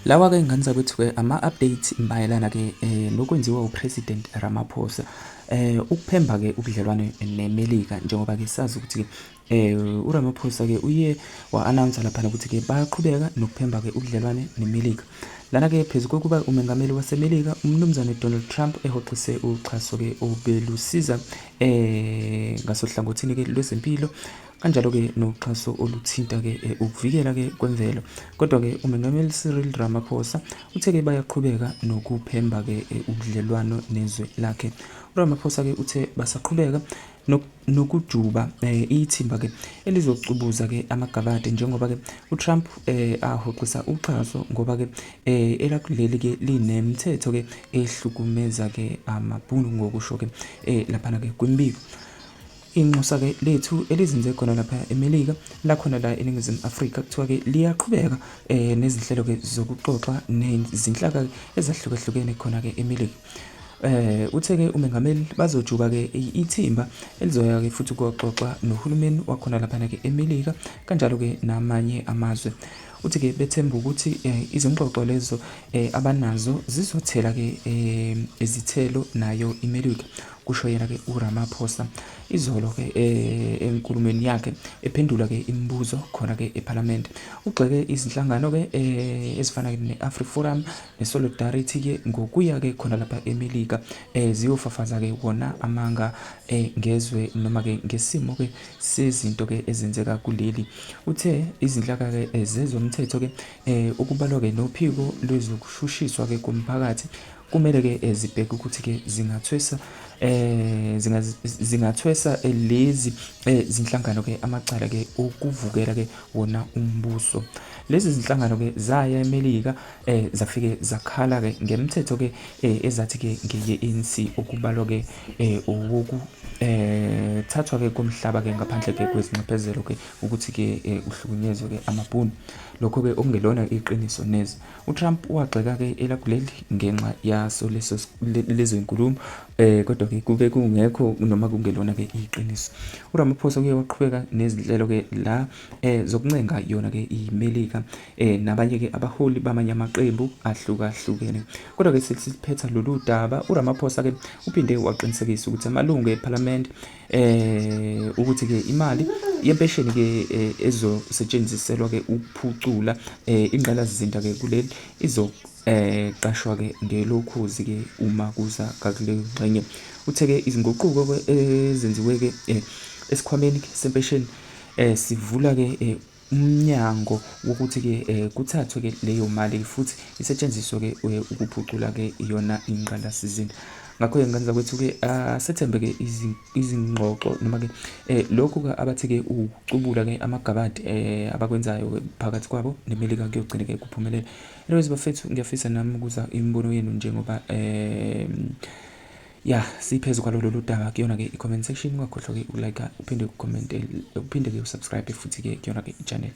Lawa-ke ngane zakwethu-ke ama-update mayelana-ke nokwenziwa uPresident Ramaphosa ukuphemba-ke ubudlelwane neMelika njengoba-ke sazi ukuthi-ke uRamaphosa-ke uye wa-announce laphana ukuthi-ke bayaqhubeka nokuphemba-ke ubudlelwane neMelika. Lana-ke phezu kokuba umengameli waseMelika uMnumzane Donald Trump ehoxise uxhaso-ke obelusiza ngasohlangothini-ke lwezempilo kanjalo-ke noxhaso oluthinta-ke ukuvikela-ke kwemvelo. Kodwa-ke uMengameli Cyril Ramaphosa uthe-ke bayaqhubeka nokuphemba-ke ubudlelwano nezwe lakhe. URamaphosa-ke uthe basaqhubeka nokujuba ithimba-ke elizocubuza-ke amagabade njengoba-ke uTrump ahoxisa uxhaso ngoba-ke elakuleli-ke linemithetho-ke ehlukumeza-ke amabhunu ngokusho-ke laphana-ke kwimibiko. Inxusa-ke lethu elizinze khona lapha eMelika lakhona la eNingizimu Afrika kuthiwa-ke liyaqhubeka nezinhlelo-ke zokuxoxa nezinhlaka ezahlukahlukene khona-ke eMelika. Uthe-ke umengameli bazojuba-ke ithimba elizoya-ke futhi ukuyoxoxa nohulumeni wakhona laphana-ke eMelika kanjalo-ke namanye amazwe. Uthi-ke bethemba ukuthi izingxoxo lezo abanazo zizothela-ke izithelo nayo iMelika. Kusho yena-ke uRamaphosa izolo-ke enkulumweni yakhe ephendula-ke imibuzo khona-ke ePhalamende. Ugxeke izinhlangano-ke ezifana ne-AfriForum ne-Solidarity-ke ngokuya-ke khona lapha eMelika ziyofafaza-ke wona amanga ngezwe noma-ke ngesimo-ke sezinto-ke ezenzeka kuleli. Uthe izinhlaka-ke zezomthetho-ke okubalwa-ke nophiko lwezokushushiswa-ke komphakathi kumele-ke zibheke ukuthi-ke zingathwesa zingathwesa lezi zinhlangano-ke amacala-ke okuvukela-ke wona umbuso. Lezi zinhlangano-ke zaya eMelika zafike zakhala-ke ngemithetho-ke ezathi-ke ngeye-ANC okubalwa-ke owoku thathwa-ke komhlaba-ke ngaphandle-ke kwezinxephezelo-ke ukuthi-ke uhlukunyezwe-ke amabhunu. Lokho-ke okungelona iqiniso neze. UTrump wagxeka-ke elakuleli ngenxa yaso leso lezo nkulumo kodwa-ke kube kungekho noma kungelona-ke iqiniso. URamaphosa uye waqhubeka nezinhlelo-ke la zokuncenga yona-ke iMelika nabanye-ke abaholi bamanye amaqembu ahlukahlukene. Kodwa-ke sesiphetha lolu daba uRamaphosa-ke uphinde waqinisekisa ukuthi amalungu ePhalamende ukuthi ke imali yempesheni ke ezosetshenziselwa ke ukuphucula ingqalasizinda ke kuleli izo qashwa ke ngelokhuzi ke uma kuza kakuleyo ngxenye. Uthe ke izinguquko ke ezenziwe ke esikhwameni sempesheni sivula ke umnyango wokuthi-ke kuthathwe-ke leyo mali futhi isetshenziswe-ke ukuphucula-ke yona ingqalasizinda. Ngakho-ke ngane zakwethu-ke asethembe-ke izingxoxo noma-ke lokhu-ke abathi-ke ukucubula-ke amagabade abakwenzayo phakathi kwabo neMelika kuyogcina-ke kuphumelele. Anyways bafethu ngiyafisa nami ukuzwa imibono yenu njengoba Ya, siphezu kwalo lolu daba kuyona ke i-comment section, ungakhohlwa ke ukulike uphinde ucomment uphinde ke usubscribe futhi ke kuyona ke i-channel.